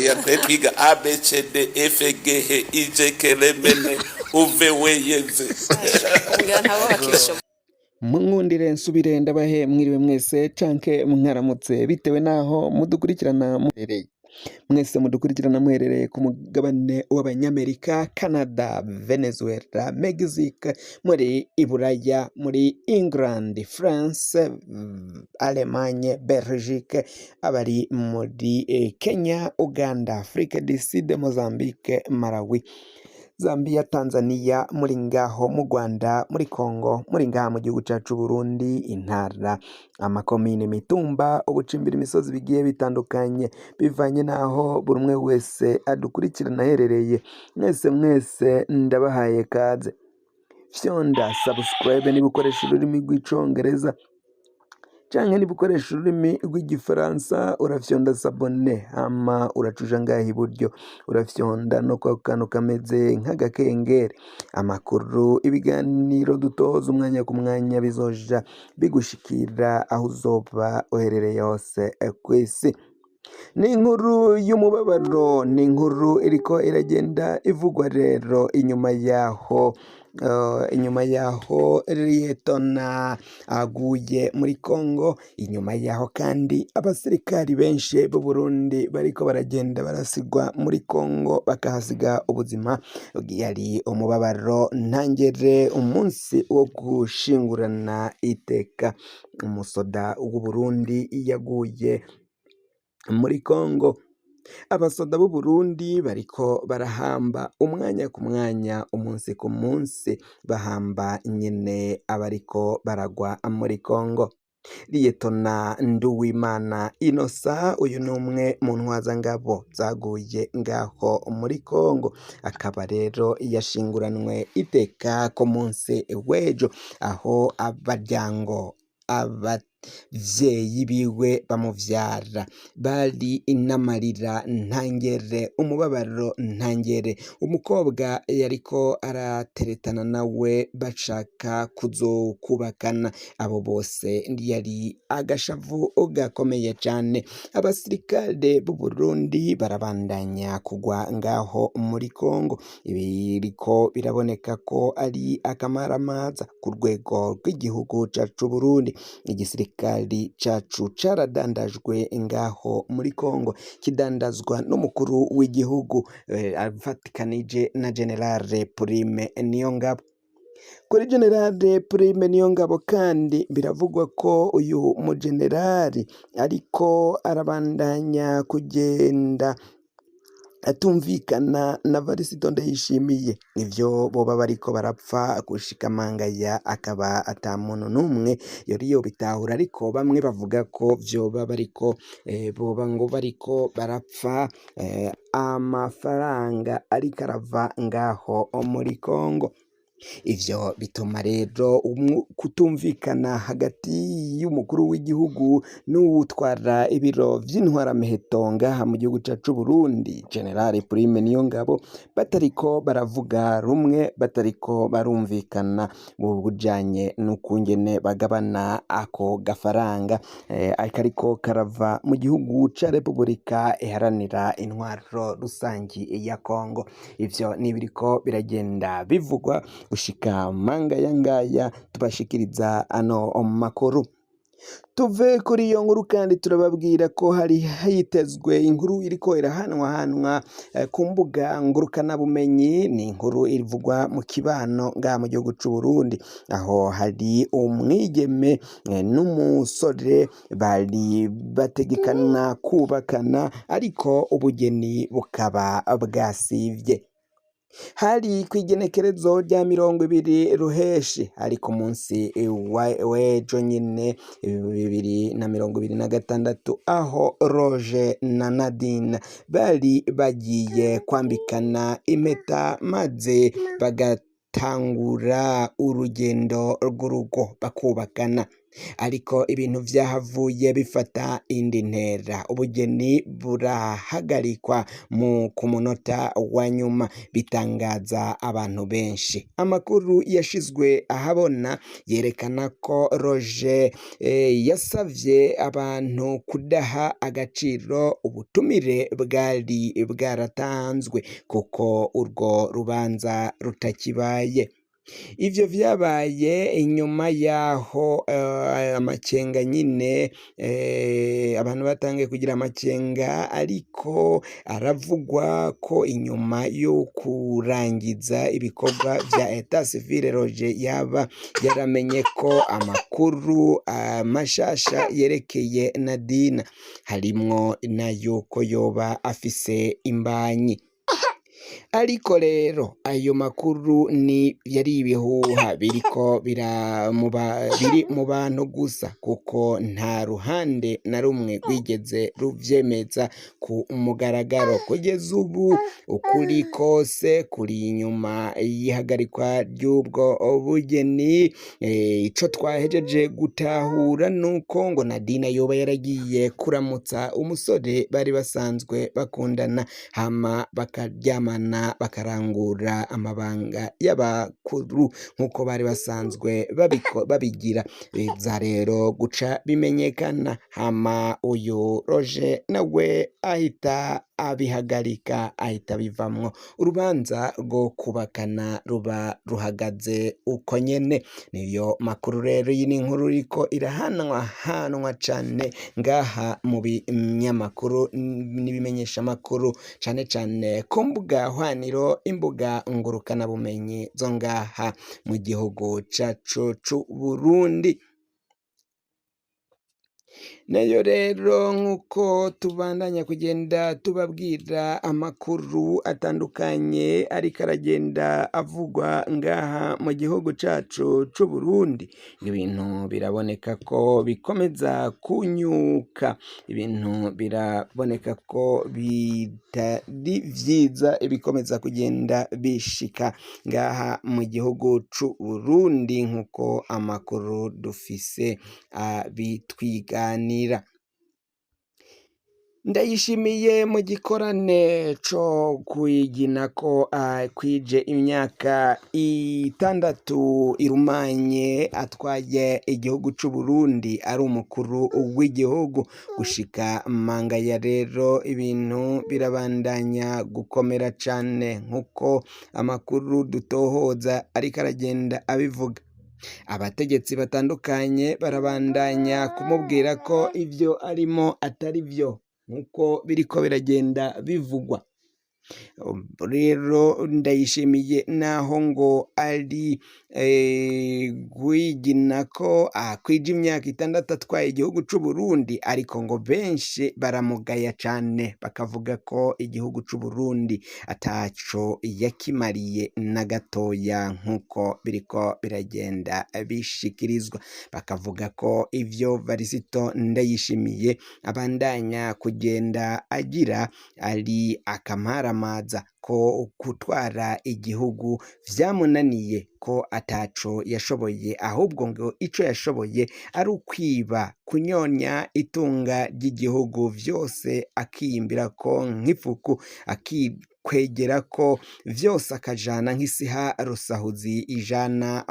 Oya, twe twiga A B C D F G H I J K L M N U V W Y Z. Ngira ntabo bakishoboye. Munkundire nsubire ndabahe mwiriwe mwese canke mwaramutse, bitewe naho mudukurikirana muherereye. Mwese mudukurikirana muherereye ku mugabane w'Abanyamerika, Canada, Venezuela, Mexique, muri Iburaya, muri England, France, Allemagne, Belgique, abari muri Kenya, Uganda, Afrique du Sud, Mozambique, Malawi, Zambia, Tanzania, muri ngaho mu Rwanda, muri Congo, muri ngaha mu gihugu cacu Burundi, intara, amakomine, imitumba, ubucimbira, imisozi bigiye bitandukanye, bivanye n'aho buri umwe wese adukurikirana aherereye. Mwese mwese ndabahaye kaze. Fyonda subscribe niba ukoresha ururimi rw'Icongereza, canke niba ukoresha ururimi rw'Igifaransa urafyonda s'abonner, hama uracuja ngaha iburyo, urafyonda no kwa kantu kameze nk'agakengeri. Amakuru, ibiganiro dutoza umwanya ku mwanya bizoja bigushikira aho uzoba uherereye hose kw'isi. Ni inkuru y'umubabaro, ni inkuru iriko iragenda ivugwa rero inyuma yaho Liyetona aguye muri Congo, inyuma yaho kandi abasirikari benshi b'u Burundi bariko baragenda barasigwa muri Congo, bakahasiga ubuzima. Yari umubabaro ntangere umunsi wo gushingurana iteka umusoda w'u Burundi yaguye muri Congo. Abasoda b'u Burundi bariko barahamba umwanya ku mwanya, umunsi ku munsi, bahamba nyene abariko baragwa muri Congo. Liyetona Nduwimana Inosa, uyu ni umwe mu ntwazangabo zaguye ngaho muri Congo, akaba rero yashinguranwe iteka ku munsi w'ejo, aho abaryango, abavyeyi biwe bamuvyara bari n'amarira ntangere, umubabaro ntangere. Umukobwa yariko arateretana nawe bashaka kuzokubakana, abo bose yari agashavu gakomeye cane. Abasirikare b'u Burundi barabandanya kugwa ngaho muri Congo. Ibiriko biraboneka ko ari akamaramaza ku rwego rw'igihugu cacu Burundi. Igisirikari cacu caradandajwe ngaho muri Congo, kidandazwa n'umukuru w'igihugu afatikanije na Generale Prime Niyongabo. Kuri Generale Prime Niyongabo kandi biravugwa ko uyu mugenerali ariko arabandanya kugenda atumvikana na Varisito Ndayishimiye. Ivyo boba bariko barapfa gushika mangaya akaba ata muntu n'umwe yari yobitahura, ariko bamwe bavuga ko vyoba bariko boba ngo bariko barapfa amafaranga ariko arava ngaho muri Congo. Ivyo bituma rero kutumvikana hagati y'umukuru w'igihugu n'uwutwara ibiro vy'intwaramiheto ngaha mu gihugu cacu Burundi, Generale Prime Niyongabo, batariko baravuga rumwe, batariko barumvikana mu bujanye n'ukungene bagabana ako gafaranga kariko karava mu gihugu ca Repubulika Iharanira Intwaro Rusangi ya Congo. Ivyo nibiriko biragenda bivugwa gushika mangaya ngaya tubashikiriza ano makuru. Tuve kuri iyo nkuru kandi turababwira ko hari hitezwe inkuru iriko irahanwahanwa ku mbuga ngurukanabumenyi. Ni inkuru ivugwa mu kibano ngaha mu gihugu c'u Burundi, aho hari umwigeme n'umusore bari bategekana kubakana, ariko ubugeni bukaba bwasivye. Hari kw'igenekerezo rya 20 Ruheshi, ari ku munsi w'ejo nyene 2026, aho Roger na Nadine bari bagiye kwambikana impeta, maze bagatangura urugendo rw'urugo bakubakana. Ariko ibintu vyahavuye bifata indi ntera, ubugeni burahagarikwa mu ku munota wa nyuma, bitangaza abantu benshi. Amakuru yashizwe ahabona yerekana ko Roger yasavye abantu kudaha agaciro ubutumire bwari bwaratanzwe kuko urwo rubanza rutakibaye. Ivyo vyabaye inyuma yaho amakenga nyine, abantu batangiye kugira amakenga, ariko aravugwa ko inyuma yo kurangiza ibikorwa vya état civil, Roger yaba yaramenye ko amakuru mashasha yerekeye Nadine, harimwo na yuko yoba afise imbanyi. Ariko rero ayo makuru ni yari ibihuha biriko biri mu bantu gusa, kuko nta ruhande na rumwe rwigeze ruvyemeza ku mugaragaro. Kugeza ubu ukuri kose kuri inyuma y'ihagarikwa ry'ubwo bugeni, ico twahejeje gutahura nuko ngo Nadine yoba yaragiye kuramutsa umusore bari basanzwe bakundana, hama bakaryamana, bakarangura amabanga y'abakuru nk'uko bari basanzwe babigira. Biza rero guca bimenyekana, hama uyu Roger nawe ahita abihagarika, ahita abivamwo, urubanza rwo kubakana ruba ruhagaze uko nyene. Niyo makuru rero. Iyi ni inkuru iriko irahanwa hanwa cane ngaha mu binyamakuru n'ibimenyeshamakuru, cane cane ku mbuga hwaniro, imbuga ngurukanabumenyi zo ngaha mu gihugu cacu c'Uburundi. Nayo rero, nk'uko tubandanya kugenda tubabwira amakuru atandukanye ariko aragenda avugwa ngaha mu gihugu cacu c'Uburundi, ibintu biraboneka ko bikomeza kunyuka, ibintu biraboneka ko bitari vyiza ibikomeza kugenda bishika ngaha mu gihugu c'Uburundi, nk'uko amakuru dufise abitwiganira. Ndayishimiye mu gikorane co kwigina ko akwije imyaka 6 irumanye atwaye igihugu c'Uburundi, ari umukuru w'igihugu. Gushika mangaya rero ibintu birabandanya gukomera cane, nk'uko amakuru dutohoza ariko aragenda abivuga. Abategetsi batandukanye barabandanya kumubwira ko ivyo arimo atari vyo, nk'uko biriko biragenda bivugwa. Rero Ndayishimiye, naho ngo ari gwigina ko akwije imyaka 6 atwaye igihugu c'Uburundi, ariko ngo benshi baramugaya cane, bakavuga ko igihugu c'Uburundi ataco yakimariye na gatoya, nk'uko biriko biragenda bishikirizwa. Bakavuga ko ivyo Varisito Ndayishimiye abandanya kugenda agira ari akamaramaza, ko gutwara igihugu vyamunaniye, ko ataco yashoboye, ahubwo ngo ico yashoboye ari ukwiba, kunyonya itunga ry'igihugu vyose, akiyimbirako nk'ifuku, akikwegerako vyose, akajana nk'isiha rusahuzi ijana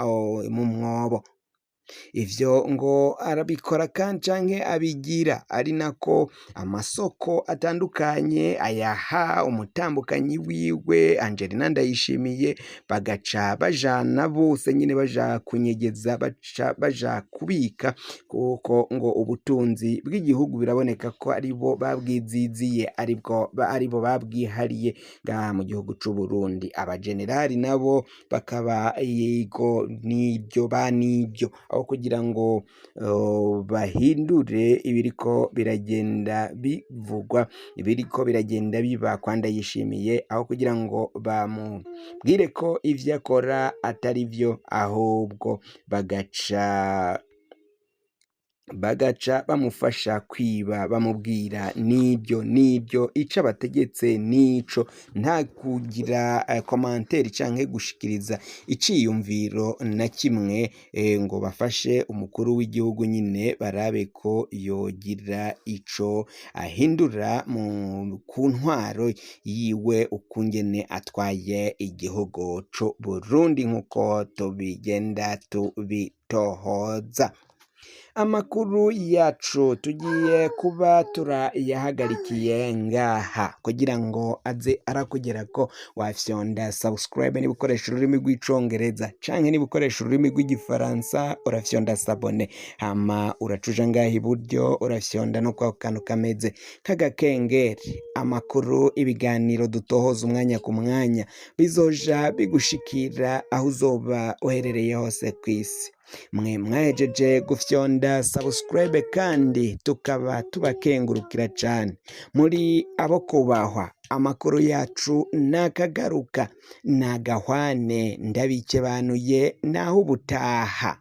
mu mwobo. Ivyo ngo arabikora kandi canke abigira ari nako amasoko atandukanye ayaha umutambukanyi wiwe Angelina Ndayishimiye, bagaca bajana bose nyine, baja kunyegeza, baca baja kubika, kuko ngo ubutunzi bw'igihugu biraboneka ko aribo babwiziziye, aribwo aribo babwihariye ngaha mu gihugu c'Uburundi. Abajenerali nabo bakaba yego nibyo banibyo, aho kugira ngo bahindure ibiriko biragenda bivugwa, ibiriko biragenda biba kwa Ndayishimiye, aho kugira ngo bamubwire ko ivyo akora atari vyo, ahubwo bagaca Bagaca bamufasha kwiba, bamubwira n'ibyo n'ibyo, ico abategetse nico, nta kugira commentaire canke gushikiriza iciyumviro na kimwe ngo bafashe umukuru w'igihugu nyine barabe ko yogira ico ahindura mu ku ntwaro yiwe, ukungene atwaye igihugu c'u Burundi, nk'uko tubigenda tubitohoza. Amakuru yacu tugiye kuba turayahagarikiye ngaha kugira ngo aze arakugerako. Wafyonda subscribe niba ukoresha ururimi rw'Icongereza, canke niba ukoresha ururimi rw'Igifaransa urafyonda s'abonner, hama uracuja ngaha iburyo, urafyonda no kwako kantu kameze k'agakengeri. Amakuru, ibiganiro dutohoza umwanya ku mwanya bizoja bigushikira aho uzoba uherereye hose kw'isi. Mwe mwahejeje gufyonda subscribe kandi tukaba tubakengurukira cane, muri abo kubahwa. Amakuru yacu nakagaruka, nagahwane, ndabikebanuye, naho ubutaha.